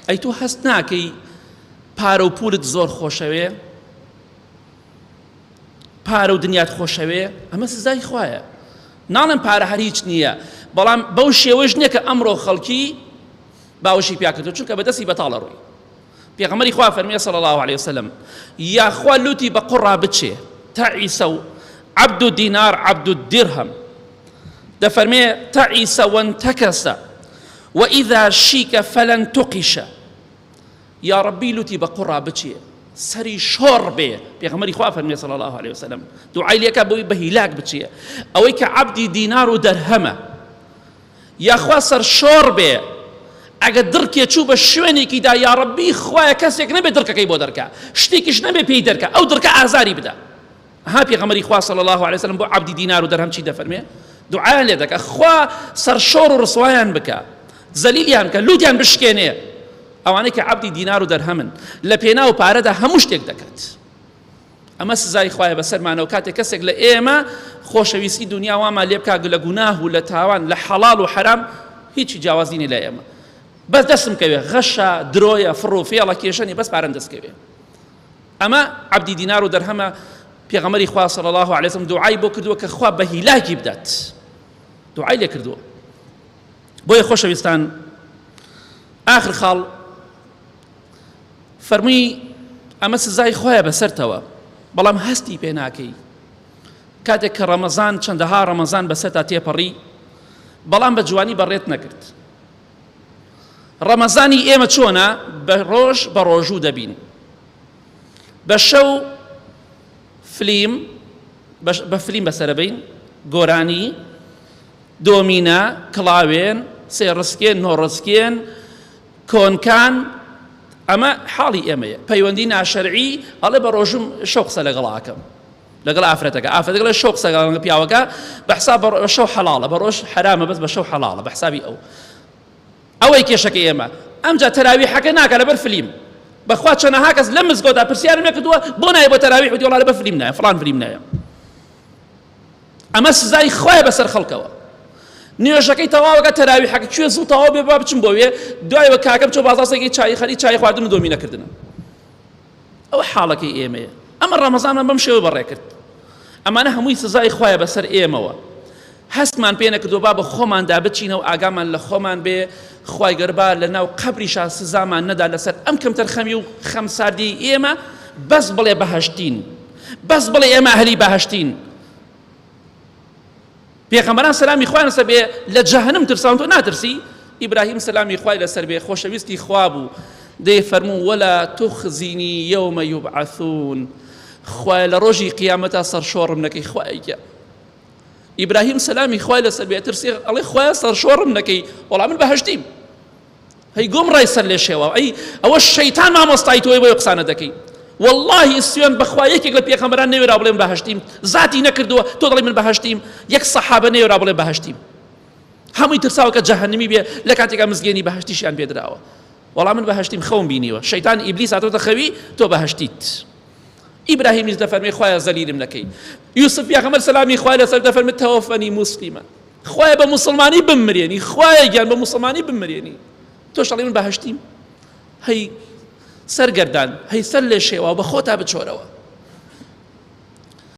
ئەی تۆ هەست ناکەی پارە و پولت زۆر خۆشەوێ؟ پارە و دنیات خۆشەوێ؟ ئەمە سزای خوایە. ناڵێم پارە هەر هیچ نییە، بەڵام بەو شێوەش نییە کە ئەمڕۆ خەڵکی باوەشی پیا کردو، چونکە بەدەستی بەتاڵە ڕۆی. پێغەمبەری خوا فەرمیە صلی الله علیه وسلم یاخوا لوتی بە قوڕا بچێ تعیسە و عبد دینار عبد درهم دەفەرمێ تعیسە وانتەکەسە وإذا شیک فلن تقش یا ربی لوتی بە قوڕا بچێ سەری شۆڕ بێ پێغەمبەری خوا فەرمیە صلی الله علیه وسلم دوعای لێکا بۆی بە هیلاک بچێ ئەوەی کە عەبدی دینار و دەرهەمە یاخوا سەرشۆڕ بێ ئەگە دڕکێ چوو بە شوێنێکیدا یاڕەبی خوایە کەسێک نەبێ دڕکەکەی بۆ دەرکا شتێکیش نەبێ پێی دەرکا ئەو دڕکە ئازاری بدا ها پێغەمبەری خوا صلی الله علیه وسلم بۆ عەبدی دینار و دەرهەم چی دەفەرمێ دوعایان لێ دەکا خوا سەرشۆڕ و ڕسوایان بکا زەلیلیان بکە لوتیان بشکێنێ ئەوانەی کە عەبدی دینار و دەرهەمن لە پێناو پارەدا هەموو شتێک دەکات ئەمە سزای خوایە بەسەرمانەوە کاتێک کەسێک لە ئێمە خۆشەویستی دنیا وامان لێ بکا لە گوناه و لە تاوان لە حەڵاڵ و حەرام هیچی جیاوازی نیە لای ئێمە بەس دەستم کەوێ غەشە درۆیە فڕ و فێڵە کێشە نیە بەس پارەم دەست کەوێ ئەمە عەبدی دینار و دەرهەمە پێغەمبەری خوا صلی الله علیه وسلم دوعای بۆ کردووە کە خوا بە هیلاکی بدات دوعای لێ کردووە بۆیە خۆشەویستان ئاخر خاڵ فەرمووی ئەمە سزای خوایە بەسەرتەوە بەڵام هەستی پێ ناکەی کاتێک کە ڕەمەزان چەندەها ڕەمەزان بەسەرتا تێپەڕی بەڵام بە جوانی بەڕێت نەکرد ڕەمەزانی ئێمە چۆنە بە ڕۆژ بە ڕۆژوو دەبین بە شەو فلیم بە فلیم بەسەرەبین گۆرانی دۆمینە کڵاوێن سێڕسکێن نۆڕسکێن کۆنکان ئەمە حاڵی ئێمەیە پەیوەندی ناشەرعی ئەڵێ بە ڕۆژم شەو قسە لەگەڵ ئاکەم لەگەڵ ئافرەتەکە ئافرەتەکە لە شەو قسە لەگەڵ پیاوەکە بە حساب بە شەو حەڵاڵە بە ڕۆژ حەرامە بەس بە شەو حەڵاڵە بە حسابی ئەو ئەوەی کێشەکە ئێمە ئەمجا تەراویحەکە ناکە لەبەر فلیم بەخوا چەنەها کەس لەم مزگەوتا پرسیارم لێ کردووە بۆ نایە بۆ تەراویح وتی وەڵا لەبەر فلیم نایە فڵان فلیم نایە ئەمە سزای خوایە بەسەر خەڵکەوە نوێژەکەی تەواوەکە تەراویحەکە کوێ زوو تەواو بێ با بچم بۆ وێ دوایەوە کاکەم چۆ بازاڕێکی چای خەری چای خواردن و دۆمینەکردنە ئەو حاڵەکەی ئێمەیە ئەمە ڕەمەزانمان بەم شێوە بەڕێ کرد ئەمانە هەمووی سزای خوایە بەسەر ئێمەوە هەستمان پێ نەکردو با بە خۆماندا بچینەوە ئاگامان لە خۆمان بێ خوای گەربا لە ناو قەبریشا سزامان نەدا لەسەر ئەم کەمتەرخەمی و خەمساردی ئێمە بەس بڵێ بەهەشتین بەس بڵێ ئێمە ئەهلی بەهەشتین پێغەمبەران سەلامی خوایان لەسەر بێ لە جەهەنم ترساون تۆ ناترسی ئیبراهیم سەلامی خوای لەسەر بێ خۆشەویستی خوا بوو دەی فەرموو ولا تخزینی یوم یبعثون خوایە لە ڕۆژی قیامەتا سەرشۆڕم نەکەی خوایە گیان ئیبراهیم سەلامی خوای لەسەر بێ ترسی ئەڵێ خوایە سەرشۆڕم نەکەی وەڵا من بەهەشتیم هەی گومڕای سەر لێ شێواو ئەی ئەوە شەیتان مامۆستای تۆی بۆی قسانە دەکەی واللهی سوێن بەخوا یەکێک لە پێغەمبەران نەوێرا بڵێم بەهەشتیم زاتی نەکردووە تۆ دەڵێ من بەهەشتیم یەک سەحابە نەوێرا بڵێ بەهەشتیم هەمووی ترساوە کە جەهەنمی بێ لە کاتێکا مزگێنی بەهەشتیشیان پێدراوە وەڵام من بەهەشتیم خەوم بینیوە شەیتان ئیبلیس هاتۆتە خەوی تۆ بەهەشتیت ئیبراهیمیش دەفەرمێ خوایە زەلیلم نەکەی یوسف پێغەمبەر سەلامی خوای لەسەر دەفەرمێ تەوەفەنی موسلیمە خوایە بە موسڵمانی بمرێنی خوایە گیان بە موسڵمانی بمرێنی تۆش ئەڵێی من بەهەشتیم هەی سەرگەردان هەی سەر لێ شێواو بە خۆتا بچۆرەوە.